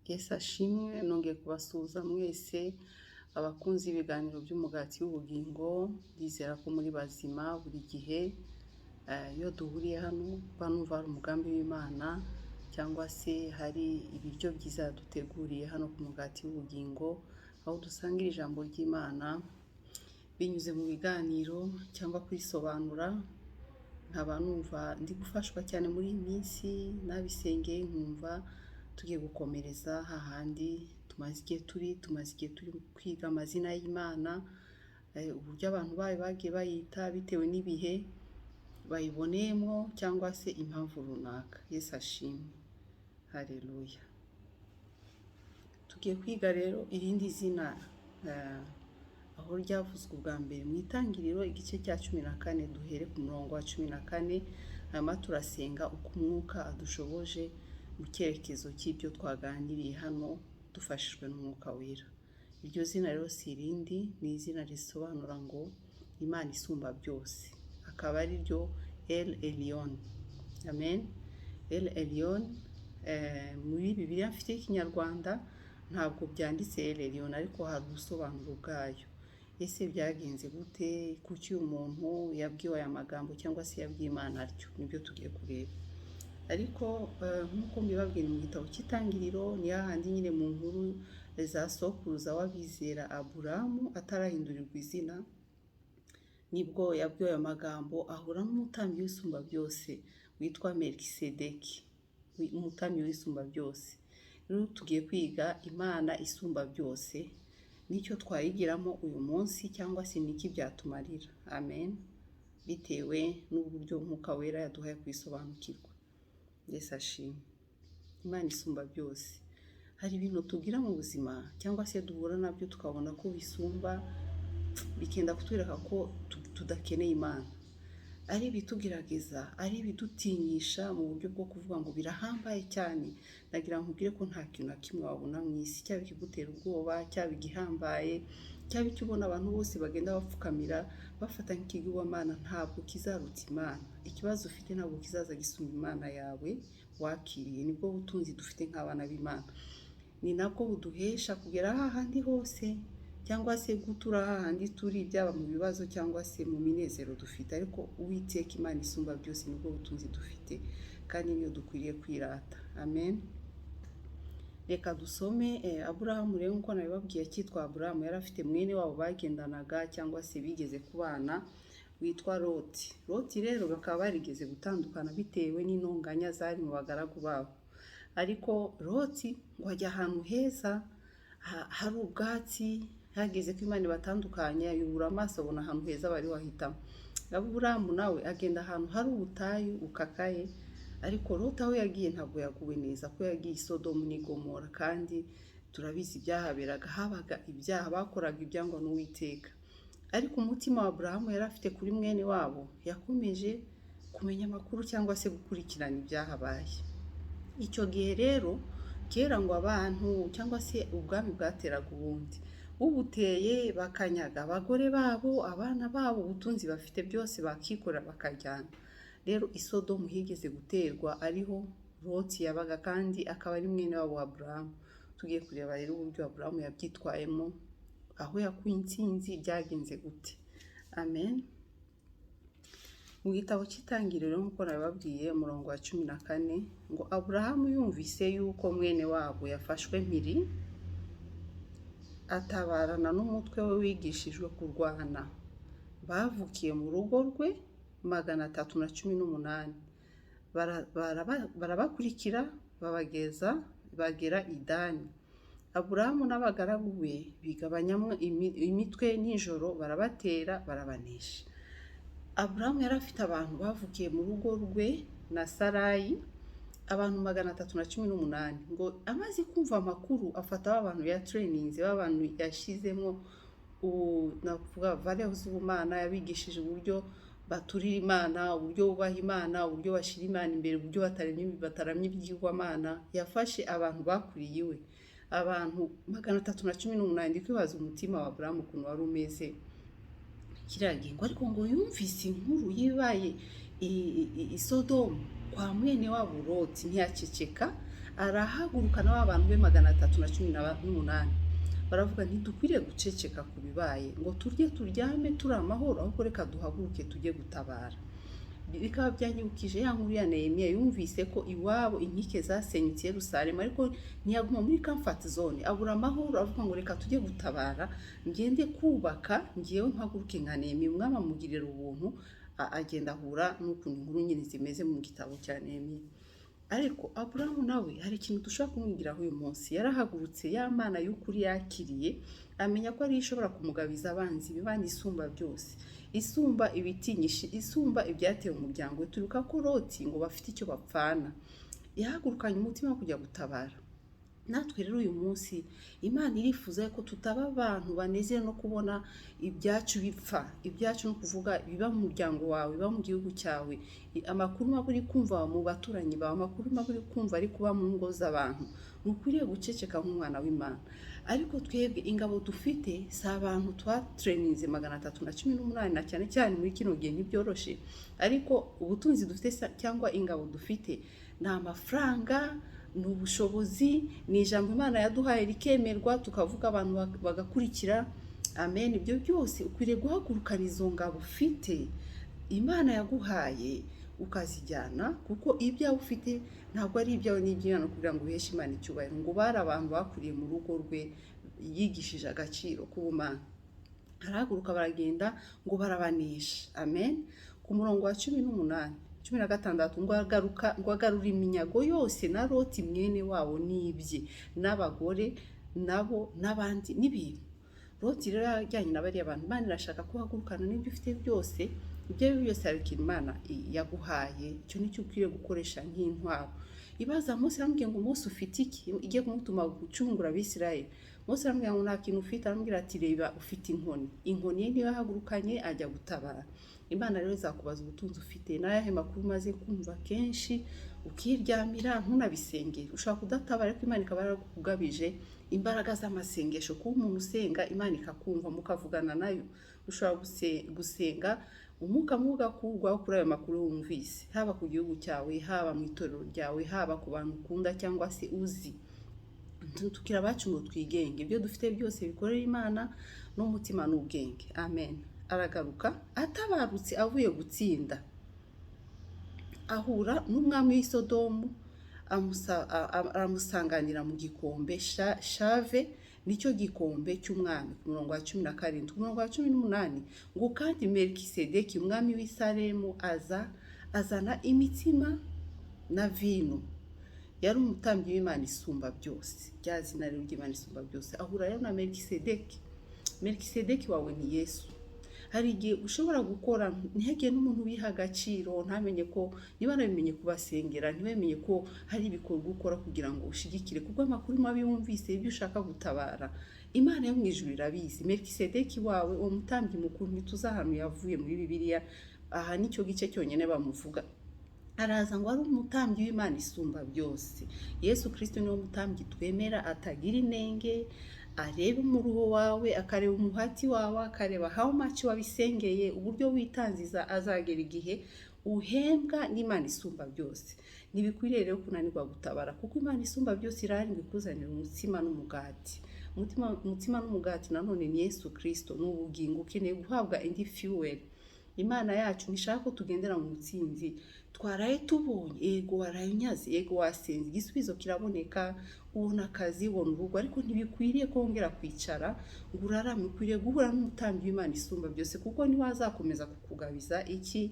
Yesu ashimwe, nongeye kubasuhuza mwese abakunzi b'ibiganiro by'Umugati w'Ubugingo. Ndizera ko muri bazima buri gihe. Iyo duhuriye hano mba numva hari umugambi w'Imana cyangwa se hari ibiryo byiza yaduteguriye hano ku Mugati w'Ubugingo, aho dusangira ijambo ry'Imana binyuze mu biganiro cyangwa kurisobanura. Nkaba numva ndi gufashwa cyane muri iyi minsi, nabisengeye nkumva tugiye gukomereza hahandi tumaze igihe turi kwiga amazina y'Imana, uburyo abantu bayo bagiye bayita bitewe n'ibihe bayiboneyemo cyangwa se impamvu runaka. Yesu ashimwe, haleluya. Tugiye kwiga rero irindi zina, aho ryavuzwe ubwa mbere mu Itangiriro igice cya 14. Duhere ku murongo wa 14, hanyuma turasenga uko Umwuka adushoboje mu cyerekezo cy'ibyo twaganiriye hano, dufashijwe n'Umwuka Wera. Iryo zina rero si irindi, ni izina risobanura ngo Imana isumba byose, akaba ari ryo El Elyon. Amen. El Elyon, muri Bibiliya mfite y'Ikinyarwanda ntabwo byanditse El Elyon, ariko hari ubusobanuro bwayo. Ese byagenze gute? Kuki uyu muntu yabwiwe aya magambo cyangwa se yabwiye Imana atyo? Nibyo tugiye kureba. Ariko nk'uko mbibabwiye, mu gitabo cy'Itangiriro ni hahandi nyine mu nkuru za sokuruza w'abizera Aburamu atarahindurirwa izina, nibwo yabwiwe ayo magambo, ahura n'umutambyi w'Isumba byose witwa Melikisedeki, umutambyi w'Isumba byose. Rero tugiye kwiga Imana isumba byose nicyo twayigiramo uyu munsi cyangwa se niki byatumarira. Amen. Bitewe n'uburyo Umwuka Wera yaduhaye kubisobanukirwa. Yesu ashimwe. Imana isumba byose. Hari ibintu tugira mu buzima cyangwa se duhura nabyo, tukabona ko bisumba, bikenda kutwereka ko tudakeneye Imana. Ari ibitugerageza, ari ibidutinyisha mu buryo bwo kuvuga ngo birahambaye cyane. Nagira ngo nkubwire ko nta kintu na kimwe wabona mu isi, cyaba ikigutera ubwoba, cyaba igihambaye, cyaba icyo ubona abantu bose bagenda bapfukamira bafata nk'ikigirwamana, ntabwo kizaruta Imana. Ikibazo ufite ntabwo kizaza gisumba Imana yawe wakiriye. Nibwo butunzi dufite nk'abana b'Imana, ni nabwo buduhesha kugera hahandi hose cyangwa se gutura hahandi turi, byaba mu bibazo cyangwa se mu minezero dufite. Ariko Uwiteka Imana isumba byose nibwo butunzi dufite kandi niyo dukwiriye kwirata. Amen. Reka dusome. Aburahamu rero, nk'uko nabibabwiye, akitwa Aburahamu, yari afite mwene wabo bagendanaga cyangwa se bigeze kubana witwa Loti. Loti rero bakaba barigeze gutandukana bitewe n'intonganya zari mu bagaragu babo. Ariko Loti ngo ajya ahantu heza hari ubwatsi. Hageze ko Imana ibatandukanya, yubura amaso abona ahantu heza bari wahitamo. Aburahamu nawe agenda ahantu hari ubutayu bukakaye. Ariko Loti aho yagiye ntabwo yaguwe neza, ko yagiye i Sodomu n'i Gomora, kandi turabizi ibyahaberaga. Habaga ibyaha, bakoraga ibyangwa n'Uwiteka. Ariko umutima wa Aburahamu yari afite kuri mwene wabo, yakomeje kumenya amakuru cyangwa se gukurikirana ibyahabaye. Icyo gihe rero kera ngo abantu cyangwa se ubwami bwateraga ubundi, ubuteye bakanyaga abagore babo, abana babo, ubutunzi bafite byose bakikorera bakajyana. Rero i Sodomu higeze guterwa, ariho Loti yabaga kandi akaba ari mwene wabo wa Aburahamu. Tugiye kureba rero uburyo Aburahamu yabyitwayemo, aho yakuye intsinzi, byagenze gute. Amen. Mu gitabo cy'Itangiriro, nk'uko nabibabwiye, umurongo wa 14 ngo: "Aburahamu yumvise yuko mwene wabo yafashwe mpiri, atabarana n'umutwe we wigishijwe kurwana bavukiye mu rugo rwe 318, barabakurikira babageza bagera i Dani. Aburahamu n'abagaragu be bigabanyamo imitwe nijoro, barabatera, barabanesha." Aburahamu yari afite abantu bavukiye mu rugo rwe na Sarayi, abantu 318. Ngo amaze kumva amakuru, afata ba bantu yatraininze, ba bantu yashyizemo nakuvuga valeurs z'ubumana, yabigishije uburyo baturira Imana, uburyo bubaha Imana, uburyo bashyira Imana imbere, uburyo bataramya ibigirwamana. Yafashe abantu bakuriye iwe, abantu 318. Ndi kwibaza umutima wa Aburahamu ukuntu wari umeze kiriya gihe. Ngo ariko ngo yumvise inkuru yibaye i Sodomu kwa mwene wabo Loti, ntiyaceceka. Arahaguruka na ba bantu be 318, baravuga: "Ntidukwiriye guceceka ku bibaye ngo turye turyame turi amahoro, ahubwo reka duhaguruke tujye gutabara." Bikaba byanyibukije ya nkuru ya Nehemiya. Yumvise ko iwabo inkike zasenyutse i Yerusalemu, ariko ntiyaguma muri comfort zone, abura amahoro, avuga ngo: "Reka tujye gutabara, ngende kubaka, ngewe mpaguruke nka Nehemiya." Umwami amugirira ubuntu, agenda ahura n'ukuntu inkuru nyine zimeze mu gitabo cya Nehemiya. Ariko Aburahamu nawe hari ikintu dushobora kumwigiraho uyu munsi. Yarahagurutse, ya Mana y'ukuri yakiriye, amenya ko ariyo ishobora kumugabiza abanzi. Imana isumba byose, isumba ibitinyisha, isumba ibyateye umuryango we. Turibuka ko Loti ngo bafite icyo bapfana. Yahagurukanye umutima wo kujya gutabara. Natwe rero uyu munsi Imana irifuza ko tutaba abantu banezerewe no kubona ibyacu bipfa. Ibyacu ni ukuvuga biba mu muryango wawe, biba mu gihugu cyawe, amakuru mabi uri kumva mu baturanyi bawe, amakuru mabi uri kumva ari kuba mu ngo z'abantu. Ntukwiriye guceceka nk'umwana w'Imana. Ariko twebwe ingabo dufite si abantu twatereninze 318, na cyane cyane muri kino gihe ntibyoroshe. Ariko ubutunzi dufite cyangwa ingabo dufite ni amafaranga, ni ubushobozi, ni ijambo Imana yaduhaye rikemerwa, tukavuga abantu bagakurikira. Amen. Ibyo byose ukwiriye guhagurukana izo ngabo ufite Imana yaguhaye, ukazijyana, kuko ibyawe ufite ntabwo ari ibyawe, ni iby'Imana, kugira ngo uheshe Imana icyubahiro. Ngo bari abantu bakuriye mu rugo rwe yigishije agaciro k'ubumana. Arahaguruka, baragenda ngo barabanesha. Amen. Ku murongo wa 18, 16, ngo agaruka, ngo agarura iminyago yose na Loti mwene wabo n'ibye n'abagore nabo n'abandi n'ibintu. Loti rero yajyanye na bariya bantu. Imana irashaka ko uhagurukana n'ibyo ufite byose. Ibyo ari byo byose, hari ikintu Imana yaguhaye, icyo nicyo ukwiriye gukoresha nk'intwaro. Ibaza Mose, aramubwira ngo: "Mose, ufite iki?" Igiye kumutuma gucungura Abisirayeli. Mose aramubwira ngo: "Nta kintu ufite." Aramubwira ati: "Reba, ufite inkoni." Inkoni ye niyo yahagurukanye ajya gutabara. Imana rero izakubaza ubutunzi ufite n'ayahe makuru umaze kumva kenshi ukiryamira ntunabisengere. Ushobora kudatabara, ariko Imana ikaba yarakugabije imbaraga z'amasengesho, kuba umuntu usenga Imana ikakumva, mukavugana nayo. Ushobora gusenga umwuka mubi ugakurwaho kuri ayo makuru wumvise, haba ku gihugu cyawe, haba mu itorero ryawe, haba ku bantu ukunda cyangwa se uzi. Tukira abacu ngo twigenge, ibyo dufite byose bikorera Imana n'umutima n'ubwenge. Amen. Aragaruka atabarutse avuye gutsinda, ahura n'umwami w'i Sodomu, aramusanganira mu gikombe Shave, nicyo gikombe cy'umwami, ku murongo wa 17. Ku murongo wa 18 ngo: "Kandi Melikisedeki umwami w'i Salemu aza azana imitsima na vino." Yari umutambyi w'Imana isumba byose, rya zina rero ry'Imana isumba byose. Ahura rero na Melikisedeki. Melikisedeki wawe ni Yesu. Hari igihe ushobora gukora ntihagire n'umuntu ubiha agaciro, ntamenye ko niba nabimenye kubasengera, ntibamenye ko hari ibikorwa ukora kugira ngo ushigikire, kuko amakuru mabi wumvise, ibyo ushaka gutabara, Imana yo mu ijuru irabizi. Melikisedeki wawe, uwo mutambyi mukuru, ntituzi ahantu yavuye muri Bibiliya, aha nicyo gice cyonyine bamuvuga. Araza ngo ari umutambyi w'Imana isumba byose. Yesu Kirisito niwe mutambyi twemera atagira inenge. Areba umuruho wawe, akareba umuhati wawe, akareba how much wabisengeye, uburyo witanziza. Azagera igihe uhembwa n'Imana isumba byose. Ntibikwiriye rero kunanirwa gutabara, kuko Imana isumba byose irahari ngo ikuzanire umutsima n'umugati. Umutsima n'umugati nanone ni Yesu Kirisito, ni ubugingo. Ukeneye guhabwa indi fuel. Imana yacu ntishaka ko tugendera mu mutsinzi twaraye tubonye. Yego waraye unyaze, yego wasenze, igisubizo kiraboneka, ubona akazi, ubona urugo, ariko ntibikwiriye kongera kwicara ngo urarame. Ukwiriye guhura n'umutambyi w'Imana isumba byose, kuko niwe azakomeza kukugabiza iki?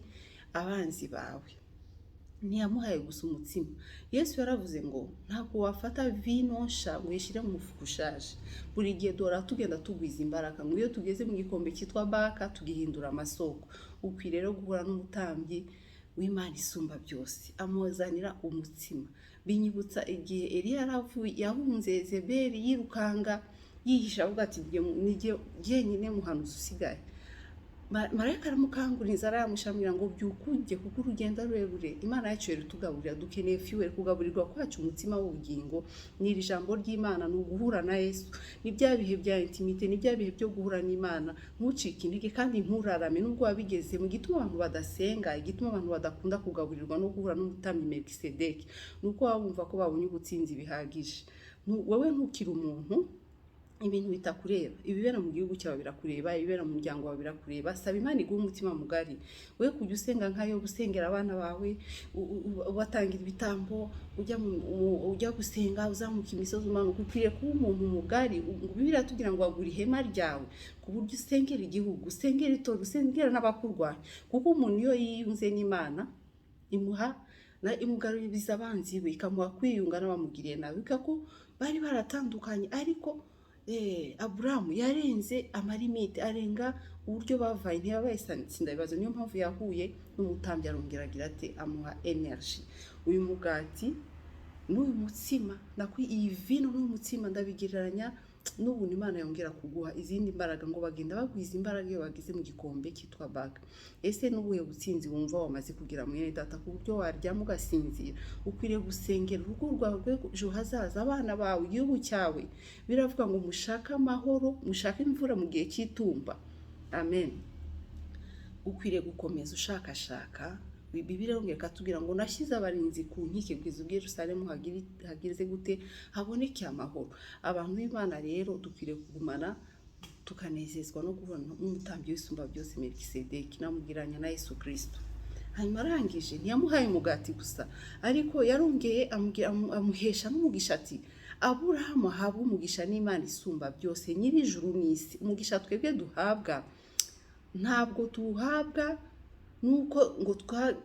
Abanzi bawe. Ntiyamuhaye gusa umutsima. Yesu yaravuze ngo ntabwo wafata vino nsha ngo uyishyire mu mufuka ushaje. Buri gihe duhora tugenda tugwiza imbaraga, ngo iyo tugeze mu gikombe cyitwa Baka tugihindura amasoko. Ukwiriye rero guhura n'umutambyi w'Imana isumba byose. Amuzanira umutsima. Binyibutsa igihe Eliya yaravuye, yahunze Zeberi, yirukanga yihisha, avuga ati: "Ni jye jyenyine muhanuzi usigaye." Marayika aramukangura, inzara yamushamira, ngo byuka ujye, kuko urugendo ari rurerure. Imana yacu yari itugaburira, dukeneye fuel. Kugaburirwa kwacu umutsima w'ubugingo ni iri jambo ry'Imana, ni uguhura na Yesu, ni bya bihe bya intimité, ni bya bihe byo guhura n'Imana. Ntucike intege kandi nturarame nubwo wabigeze mu gituma abantu badasenga, igituma abantu badakunda kugaburirwa no guhura n'umutambyi Melkisedeki, ni uko baba bumva ko babonye ubutsinzi bihagije. Wowe ntukiri umuntu ibintu bitakureba. Ibibera mu gihugu cyawe birakureba, ibibera mu muryango wawe birakureba. Saba Imana iguhe umutima mugari, we kujya usenga nkayo, usengera abana bawe, ubatangira ibitambo, ujya gusenga, uzamuka imisozi, umanuka. Ukwiriye kuba umuntu mugari. Bibiliya tugira ngo wagura ihema ryawe ku buryo usengera igihugu, usengera itorero, usengera n'abakurwanya, kuko umuntu iyo yiyunze n'Imana imuha na imugaruriza abanzi be, ikamuha kwiyunga n'abamugiriye nabi. Bivuga ko bari baratandukanye, ariko Aburamu yarenze ama limites, arenga uburyo bavaye, ntiyabaye sindabibazo. Niyo mpamvu yahuye n'umutambyi, arongera agira ati amuha energy. Uyu mugati n'uyu mutsima, nako iyi vino n'uyu mutsima, ndabigereranya n'ubuntu Imana yongera kuguha izindi mbaraga, ngo bagenda bagwiza imbaraga iyo bageze mu gikombe cyitwa baga. Ese n'ubuhe butsinzi wumva wamaze kugira, mwene data, ku buryo waryama ugasinzira? Ukwiriye gusengera urugo rwawe rw'ejo hazaza, abana bawe, igihugu cyawe. Biravuga ngo mushake amahoro, mushake imvura mu gihe cy'itumba. Amen. Ukwiriye gukomeza ushakashaka. Bibiliya irongera ikatubwira ngo nashyize abarinzi ku nkike kugeza ubwo Yerusalemu hageze gute, haboneke amahoro. Abantu b'Imana rero dukwiriye kugumana tukanezezwa no guhura n'umutambyi w'isumba byose Melikisedeki, namubwiranya na Yesu Kristo. Hanyuma arangije ntiyamuhaye umugati gusa, ariko yarongeye amuhesha n'umugisha, ati Aburahamu ahabwe umugisha n'Imana isumba byose, nyir'ijuru n'isi. Umugisha twebwe duhabwa ntabwo tuwuhabwa nuko ngo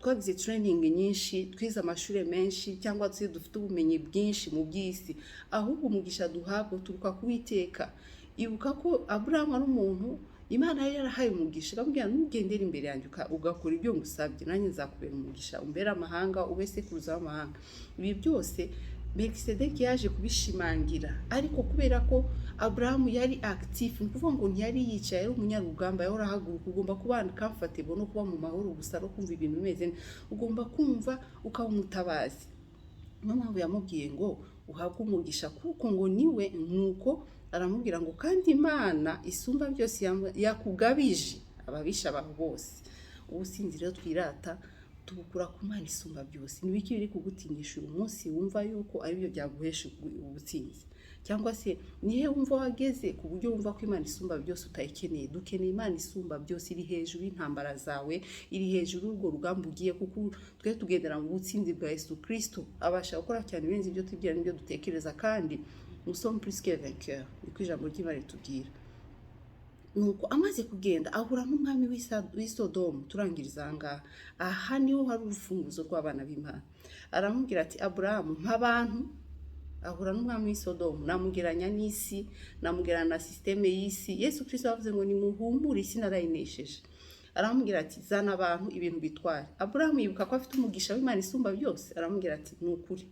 twagize training nyinshi, twize amashuri menshi, cyangwa se dufite ubumenyi bwinshi mu by'isi, ahubwo umugisha duhabwa uturuka ku Uwiteka. Ibuka ko Aburahamu ari umuntu Imana yari yarahaye umugisha, iramubwira: nugendera imbere yanjye, ugakora ibyo ngusabye, nanjye nzakubera umugisha, umbere amahanga, ube sekuruza w'amahanga. Ibi byose Melkisedeki yaje kubishimangira, ariko kubera ko Aburahamu yari actif, ni ukuvuga ngo ntiyari yicaye, yari umunyarugamba, yahora ahaguruka. Ugomba kuba comfortable no kuba mu mahoro gusa no kumva ibintu bimeze neza. Ugomba kumva ukaba umutabazi. Niyo mpamvu yamubwiye ngo uhabwe umugisha, kuko ngo niwe. Nuko aramubwira ngo kandi Imana isumba byose yakugabije ababisha bawe bose. Ubusinzi rero twirata tubukura ku Mana isumba byose. Ni ibiki biri kugutinyisha uyu munsi wumva yuko aribyo byaguhesha ubutsinzi? Cyangwa se nihe wumva wageze ku buryo wumva ko Imana isumba byose utayikeneye? Dukeneye Imana isumba byose, iri hejuru y'intambara zawe, iri hejuru y'urwo rugamba ugiye, kuko twe tugendera mu butsinzi bwa Yesu Kristo. Abasha gukora cyane ibirenze ibyo tubwira n'ibyo dutekereza, kandi nous sommes plus que vainqueurs, niko ijambo ry'Imana ritubwira. Nuko amaze kugenda ahura n'umwami w'i Sodomu. Turangiriza aha ngaha. Aha niho hari urufunguzo rw'abana b'Imana. Aramubwira ati Aburahamu, nk'abantu ahura n'umwami w'i Sodomu, namugeranya n'isi, namugeranya na système y'isi. Yesu Kristo yavuze ngo nimuhumure, isi narayinesheje. Aramubwira ati zana abantu, ibintu bitware. Aburahamu yibuka ko afite umugisha w'Imana isumba byose, aramubwira ati ni ukuri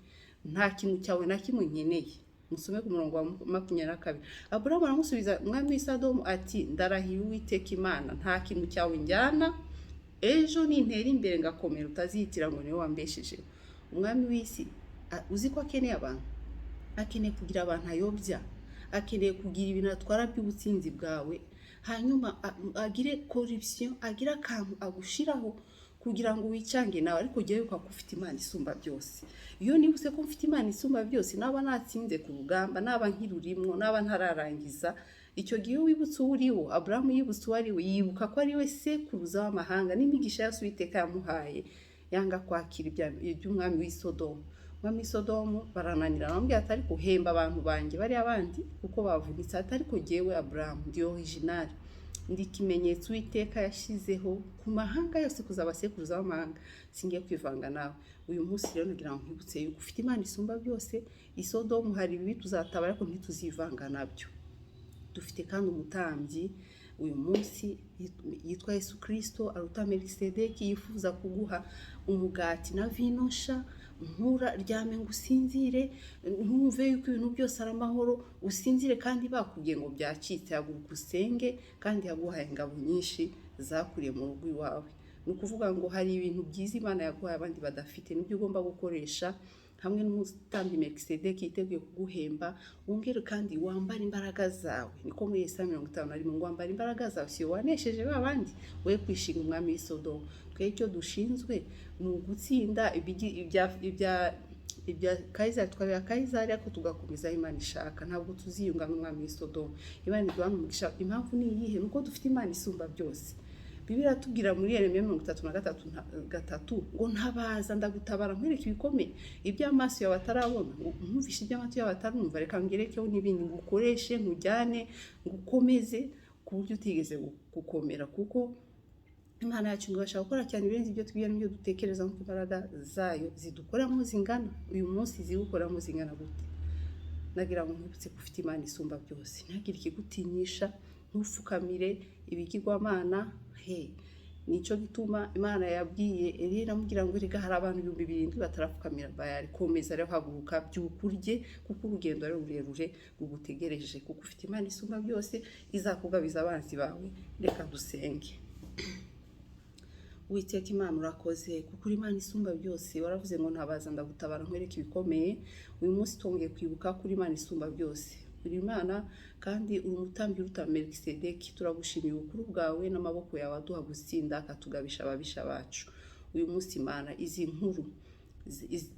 nta kintu cyawe na kimwe nkeneye. Musome ku murongo wa 22. Aburahamu aramusubiza, umwami w'i Sodomu, ati ndarahiye Uwiteka Imana, nta kintu cyawe njyana, ejo nintera imbere ngakomera utazihitira ngo niwe wambesheje. Umwami w'isi uzi ko akeneye abantu, akeneye kugira abantu ayobya, akeneye kugira ibintu atwara by'ubutsinzi bwawe, hanyuma agire corruption, agire akantu agushiraho kugira ngo wicange nawe. Ariko jyewe wibuka ko ufite Imana isumba byose. Iyo nibutse ko mfite Imana isumba byose, naba natsinze ku rugamba, naba nkirurimwo, naba ntararangiza, icyo gihe iyo wibutse uwo uriwo. Aburahamu yibutse uwo ari we, yibuka ko ari we sekuruza w'amahanga n'imigisha yose Uwiteka yamuhaye, yanga kwakira iby'umwami w'i Sodomu. Umwami w'i Sodomu barananira, baramubwira ati ariko hemba abantu banjye bariya bandi kuko bavunitse. Ati ariko jyewe Aburahamu ndi original, ndi ikimenyetso Uwiteka yashyizeho ku mahanga yose kuzaba sekuruza w'amahanga, singiye kwivanga nawe. Uyu munsi rero nagira ngo nkwibutse yuko ufite Imana isumba byose. I Sodomu hari ibibi, tuzatabara ariko ntituzivanga nabyo. Dufite kandi umutambyi uyu munsi yitwa Yesu Kristo, aruta Melikisedeki, yifuza kuguha umugati na vino nsha. Ntura ryame ngo usinzire, ntumve yuko ibintu byose ari amahoro, usinzire kandi bakubwiye ngo byacitse. Haguruka usenge, kandi yaguhaye ingabo nyinshi. Zakuriye mu rugo iwawe. Ni ukuvuga ngo hari ibintu byiza Imana yaguhaye abandi badafite, nibyo ugomba gukoresha hamwe n'umutambyi Melikisedeki yiteguye kuguhemba. Wongere kandi wambare imbaraga zawe. Niko muri Yesaya 51 ngo: "Wambare imbaraga zawe, si wowe wanesheje ba bandi, we kwishinga umwami w'i Sodomu." Twe icyo dushinzwe ni ugutsinda ibya Kayizari twabira Kayizari, ariko tugakomeza aho Imana ishaka. Ntabwo tuziyunga n'umwami w'i Sodomu. Imana iduhana umugisha. Impamvu ni iyihe? Ni uko dufite Imana isumba byose. Bibiliya iratubwira muri Yeremiya 33 3 ngo: "Ntabaza ndagutabara, nkwereke ibikomeye, ibyo amaso yawe atarabona, ngo nkumvishe ibyo amatwi yawe atarumva." Reka ngerekeho n'ibindi, ngukoreshe, nkujyane, ngukomeze ku buryo utigeze gukomera, kuko Imana yacu ngo ibasha gukora cyane ibirenze ibyo twibwira n'ibyo dutekereza, nk'uko imbaraga zayo zidukoramo zingana. Uyu munsi zigukoramo zingana gute? Nagira ngo nkwibutse ko ufite Imana isumba byose. Ntihagire ikigutinyisha, ntupfukamire ibigirwamana. He, nicyo gituma Imana yabwiye Eliya, iramubwira ngo: "Erega hari abantu 7000 batarapfukamira Bayali. Komeza rero, haguruka, byuka urye, kuko urugendo ari rurerure rugutegereje, kuko ufite Imana isumba byose izakugabiza abanzi bawe." Reka dusenge. Uwiteka Imana, urakoze kuko uri Imana isumba byose. Waravuze ngo: "Ntabaza ndagutabara, nkwereke ibikomeye." Uyu munsi twongeye kwibuka kuri Imana isumba byose. Uri Imana kandi uri umutambyi uruta Melikisedeki. Turagushimiye ubukuru bwawe n'amaboko yawe aduha gutsinda, akatugabisha ababisha bacu. Uyu munsi Imana, izi nkuru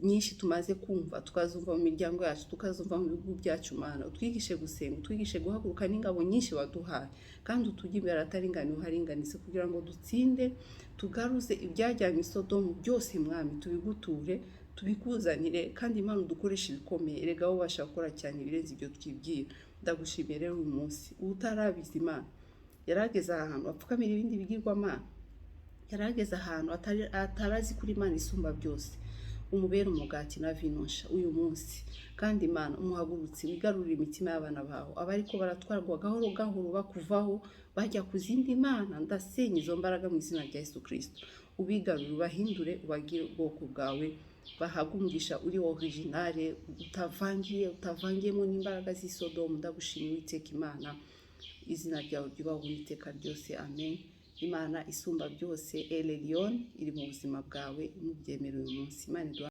nyinshi tumaze kumva, tukazumva mu miryango yacu, tukazumva mu bihugu byacu, Mana, utwigishe gusenga, utwigishe guhaguruka n'ingabo nyinshi waduhaye, kandi utujye imbere ahataringaniye uharinganize, kugira ngo dutsinde, tugaruze ibyajyanye i Sodomu byose. Mwami, tubiguture, tubikuzanire, kandi Imana udukoresha ibikomeye. Erega wowe ubasha gukora cyane ibirenze ibyo twibwira. Ndagushimiye rero uyu munsi. Utarabizi Imana yarageze ahantu apfukamira ibindi bigirwamana, yarageze ahantu atarazi kuri Imana isumba byose, umubere umugati na vino nsha uyu munsi. Kandi Imana, umuhagurutse, wigarurire imitima y'abana bawe abariko baratwarwa gahoro gahoro bakuvaho bajya ku zindi mana. Ndasenya izo mbaraga mu izina rya Yesu Kristo. Ubigarure, ubahindure, ubagire ubwoko bwawe, bahabwe umugisha uri original, utavangiye, utavangiyemo n'imbaraga z'i Sodomu. Ndagushimiye Uwiteka Imana, izina ryawe ryubahwe iteka ryose. Amen. Imana isumba byose, El Elyon, iri mu buzima bwawe, nubyemera uyu munsi. Imana iduha